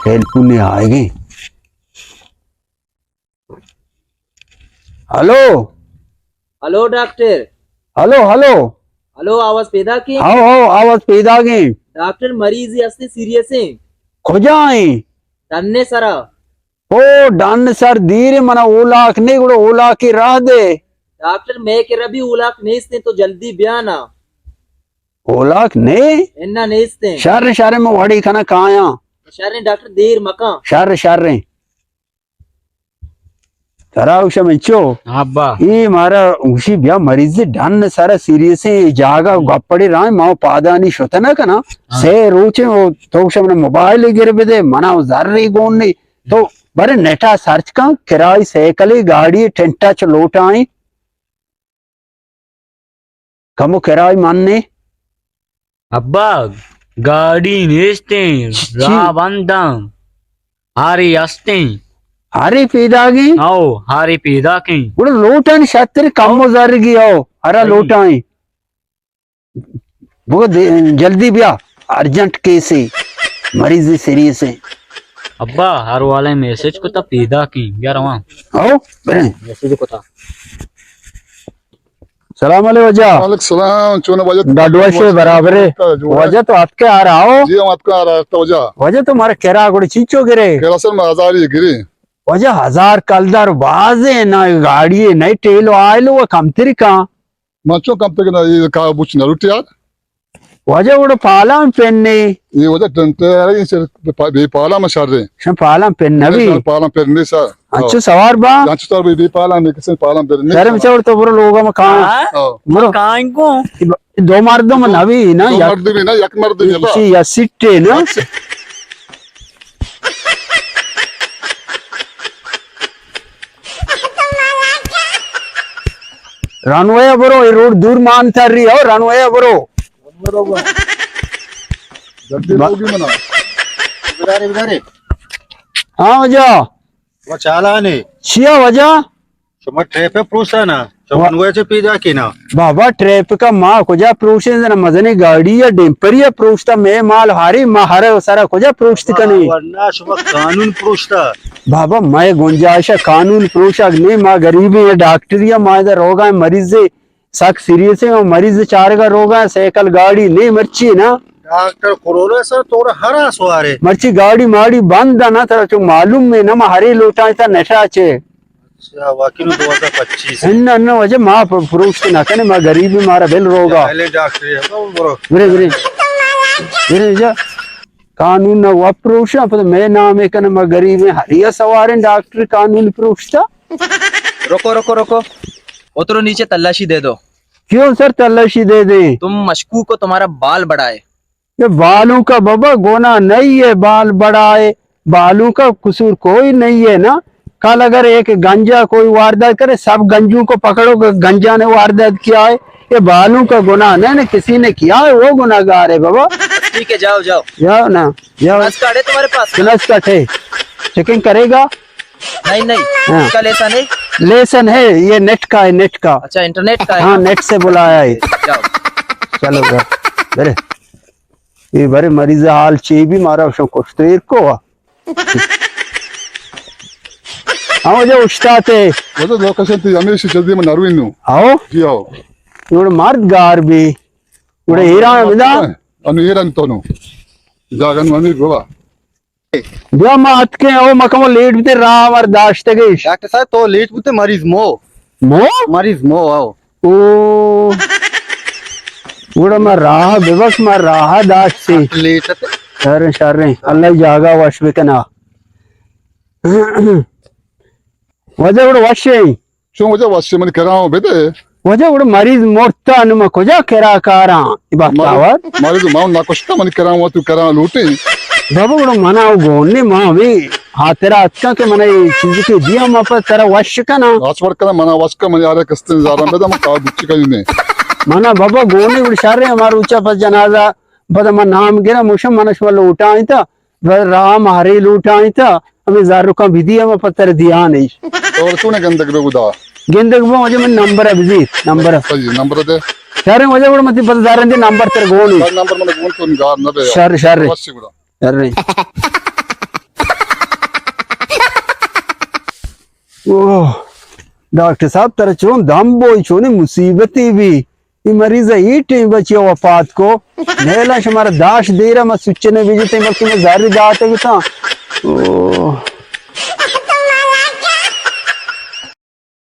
ٹیلیفون آئے گے۔ Hello. Hello doctor. Hello, hello. Hello, آواز پیداک ایں؟ ہاؤ، ہاؤ، آواز پیداک ایں۔ ڈاکٹر، مریضے ہستے سیریس ایں۔ کجا ایں؟ ڈن ءِ سرا۔ او، ڈن سر دیر منا اولاک نے، گڑا اولاک راہ دے۔ ڈاکٹر، مئے کرا بھی اولاک نیست ایں، تو جلدی بیا نا۔ اولاک نے؟ انا نیست ایں۔ شر، شر، من وڑی کنا کایاں۔ شر ڈاکٹر، دیر مکن۔ شر، شر۔ ترا گوشم انچو۔ ہاں ابا۔ اے مارا گوشی بیا مریضے ڈن سر سیریس ایں، اے جاگہ گپڑے راہ ایں، ما پادانی شت نہ کناں۔ ہاں۔ سے روچ ایں، او تو گوشم منا موبائل گر بدے، منا زر گون نی۔ تو برے نیٹا سرچ کن، کرائے سائیکل، گاڑی، ٹینٹا چہ لوٹائیں۔ کمو کرائے من نے۔ ابا، گاڑی نیست ایں، چی؟ راہ بند ایں۔ ہارے ہست ایں۔ ہارے پیداک ایں؟ او، ہارے پیداک ایں۔ گڑا لوٹائیں شتر کمو زرگی او، ہرا لوٹائیں۔ بگو دے، جلدی بیا، ارجنٹ کیس ایں، مریضے سیریس ایں۔ ابا، ہر والے میسج کتا پیداک ایں، بیا رواں۔ او، بریں۔ میسج کتا۔ سلام علیکم واجہ۔ وعلیکم سلام، چون واجہ؟ ڈاڈو شے برابر ایں۔ واجہ تو اتکے آ رہا ہو؟ جی، ہم اتکا آ رہا تھا واجہ۔ واجہ تو مارا کرا گڑ چیچو گرے؟ کرا سر میں ہزار ہی گرے۔ واجہ ہزار کلدار باز ایں نا، گاڑی ایں، نئے ٹیل و آئل و کم تری کا۔ ما چون کم تری کا، یہ کا بوچ نہ لوٹی یار۔ واجہ وڑ پالان پن نے۔ یہ واجہ ٹنٹے یار، یہ سر بے پا-، بے پالان میں شر رہے۔ شن پالان پن نبی۔ پالان پن نے سر۔ انچو سوار با؟ انچو سوار بے، بے پالان میں کسے پالان پن نے سر۔ سر مچور تو برو لوگا میں کہاں؟ ہاں۔ برو۔ کہاں کو؟ دو مردم نہ بی نا، دو یک مردم نا، یک مردم نا۔ اسی یا سٹے نا۔ یک سٹے۔ رنوے برو، اے روڈ دور مان تر رہی ہو، رنوے برو۔ جلدی با- لوگی منا۔ بدارے، بدارے۔ ہاں واجہ۔ وہ چالانے۔ چیا واجہ؟ شما ٹریفک پروشتا نا؟ شما وا- نوے چے پیدا کی نا؟ بابا، ٹریفک ما کجا پروشیں؟ زنا مزنی گاڑی یا ڈیمپری یا پروشتا، میں مال ہاری، ما ہر سرا کجا پروشت کنی؟ ورنہ شما قانون پروشتا۔ بابا، میں گنجائش قانون پروشک نہیں، ما غریبیں، ڈاکٹری، ما ادھر روگا مریض سک سیریس ایں، مریض چارگا روگا، سائیکل گاڑی نہیں مرچی نا۔ ڈاکٹر کرونا سر تو ہر آ سوارے۔ مرچی گاڑی ماڑی بند نا، ترا چو معلوم میں نہ، ما ہرے لوٹائیں تا نشا چے۔ اچھا، واقعی نو دو ہزار پچیس ہے۔ انہ، انہ، واجہ ما پ-، پروشت نہ کنے، ما غریب، مارا بل روگا۔ پہلے ڈاکٹر ہے، تو برو۔ برے، برے۔ برے جا۔ قانون نہ وا پروشا، پتہ میں نام ہے کنے، ما غریب ہیں، ہریا سواریں ڈاکٹر قانون پروشتا۔ رکو، رکو، رکو۔ اترو نیچے، تلاشی دے دو۔ کیوں سر تلاشی دے دیں؟ تم مشکوک ہو، تمہارا بال بڑا ہے۔ یہ بالوں کا بابا گناہ نہیں ہے، بال بڑا ہے، بالوں کا قصور کوئی نہیں ہے نا۔ کل اگر ایک گنجا کوئی واردات کرے، سب گنجوں کو پکڑو کہ گنجا نے واردات کیا ہے۔ یہ بالوں کا گناہ نہیں نا، کسی نے کیا ہے وہ گناہگار ہے بابا۔ ٹھیک ہے، جاؤ، جاؤ۔ جاؤ نا، جاؤ۔ نس کارڈ ہے تمہارے پاس؟ نس کارڈ ہے، چیکنگ کرے گا۔ نہیں، نہیں، ہاں۔ اس کا لیسن ہے؟ لیسن ہے، یہ نیٹ کا ہے، نیٹ کا۔ اچھا، انٹرنیٹ کا ہے ہاں، نا؟ نیٹ سے بلایا ہے۔ جاؤ۔ چلو، جاؤ۔ برے۔ یہ برے مریض حال چی بھی مارا شو کشت ایر کو۔ ہاں، واجہ اشتاتے۔ واجہ لوکیشن تی ہمیشہ جلدی میں نروی نو۔ آؤ؟ جی آؤ۔ یہ مرد گار بھی۔ یہ ایران بدا؟ انو ایران تو نو۔ جاگن منی گوا۔ بیا ما اتکیں، او ما کمو لیٹ بوتے، راہ مر داشتگش۔ ڈاکٹر صاحب، تو لیٹ بوتے، مریض مو۔ مو؟ مریض مو، آؤ۔ او۔ گڑا ما راہ ببخش، ما راہ داشت سے۔ لیٹ تے۔ شریں، شریں۔ اللہ جاگہ وش بکنا۔ واجہ گڑا وش ایں۔ چون واجہ وش ایں، منی کراں بدے۔ واجہ گڑا مریض مرتا، نو ما کجا کرا کاراں؟ اے بختاور۔ مریض، مریض ما نہ کشتا، منی کراں و تو کراں لوٹی۔ بابا گڑا منا او گون نے، ما ہمیں خاطرہ اتکاں کہ منا اے چیز کے دیا، ما پر ترا وش کنا۔ آس ور کنا، منا وش کنا، من یار کستن زارم بدا، ما کار بچ کنی نے۔ منا بابا گون نے، گڑا شر ایں، ہمارا اوچا پس جنازہ، پدا ما نام گرا، موشم منا شما لوٹائیں تا۔ بس راہ ما ہرے لوٹائیں تا، ہمیں زارکاں بدی، ہم پتر دیان ایش۔ اور تو نے گندگ بے گدا۔ گندگ بے، واجہ من نمبر بزی، نمبر۔ صحیح، نمبر دے۔ شر ایں واجہ گڑا متی پتہ زارن دے نمبر تر گونی۔ بس نمبر من گون تو نگار نہ بے۔ شر، شر۔ بس گڑا۔ شر ایں۔ اوہ، ڈاکٹر صاحب، ترا چون دم بوئی، چونیں مصیبتے بی؟ اے مریض ءَ اے ٹیم بچی ءَ وفات کو۔ نیلاں شمارا داش دیرا ما سچنے بجتیں، بلکہ ما زر داتے بتاں۔ اوہ۔